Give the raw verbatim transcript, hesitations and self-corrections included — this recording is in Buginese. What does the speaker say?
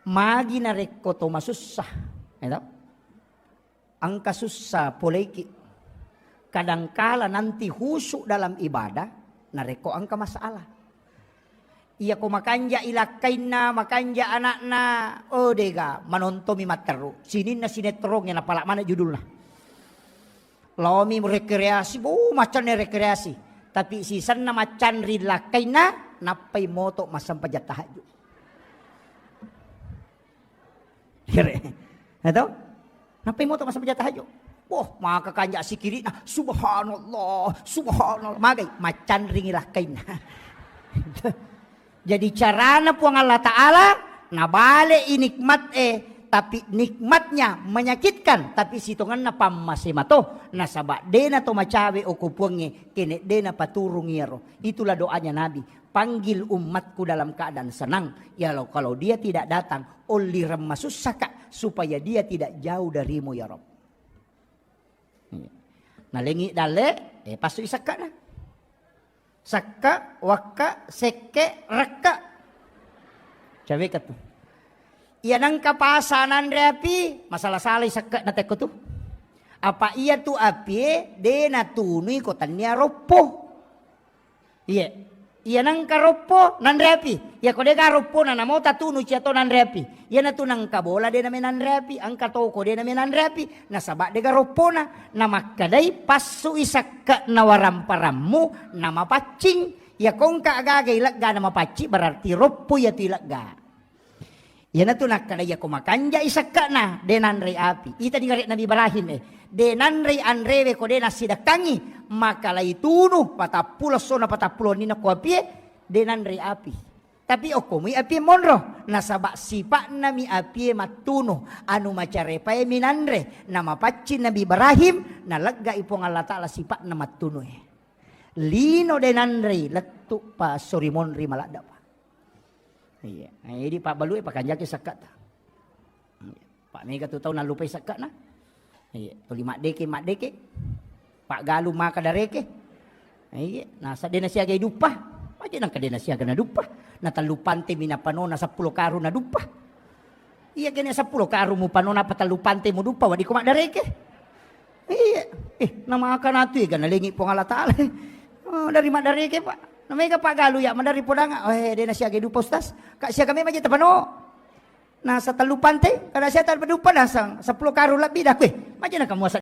Magi narekko to masussa, ya toh? Engka sussa poleiki. Kadangkala nanti khusyuk dalam ibadah, narekko engka masalah. Iya ko makanja ilakkainna, makanja anakna, oh dega, manontomi matteru. Sininna sinetrongnge napala mana judulna. Laomi rekreasi, bo, macanne rekreasi. Tapi sisenna macanri lakkainna, nappai moto massempajang tahajud. Kere. Ya toh? Nappai moto massempajang tahajud. Wah, maka kanja sikirina, subhanallah, subhanallah. Magai, macanringi lakkainna. Jadi carana Puang Allah Ta'ala, nabale i nikmat e, tapi nikmatnya menyakitkan, tapi sitongenna pammase mato, nasaba dena to macawe oko Puangnge, kene dena paturung iyaro. Itulah doanya Nabi, panggil umatku dalam keadaan senang. Ya lo, kalau dia tidak datang, ollireng masussaka supaya dia tidak jauh darimu ya Rabb. Iya. Nalengi dalle, eh, passu i sekkana. Sekka, wakka, sekke, rekka. Caweka tu. Iya nengka pasa nanre api, masalah-salai sekka na tekko tu. Apa iya tu apie, de natunui ko tannia roppo. Iya. Iya nengka roppo nanre api. Iya ko dega roppona namo tatunu cia to nanre api. Iya natu nengka bola de name nanre api, engka toko de name nanre api. Nasaba dega roppona. Namakkedai passui sekke'na waramparammu namapaccing. Iya ko engka agaga ilegga namapaccing berarti roppo iya tu ilegga. Iyanatu nakkeda, iyako makanjai sekke'na, de nanrei api. Ita digare Nabi Ibrahim, eh. De nanrei anrewe ko de nassidekkangi, maka laitunu patappulo essona patappulo wenninna ko apie, de nanrei api. Tapi okkomui apie monro, nasaba sipa'nami apie mattunu, anu macarepae minanre, namapaccing Nabi Ibrahim, naleggai Puang Allah Ta'ala sipa'na mattunue. Lino de nanrei, lettu pa esso ri monri maladda pa. Iya. Nah, jadi pabbalue pakanjaki sekke'ta. Iya. Pak mega tu tau nallupai sekke'na. Iya. Tuli maddeke, maddeke. Pak galu maka dareke. Iya. Nasa de nasiagai duppa. Maje nangka de nasiaga naduppa. Na tellu pante mi napanona seppulo karung naduppa. Iya kene seppulo karung mupanona apa tellu pante muduppa wadiko maddareke. Iya. Eh, namaka natu ega nalengi Puang Allah Ta'ala. Oh, dari maddareke, Pak. Namega Pak galu ya madari podanga. Oh, eh, de nasiaga duppa Ustaz. Kak siaga memang je tapano. Nasa tellu pante, kada sia tellu duppa nasang seppulo karung lebbi dah kue. Maje nakamuasa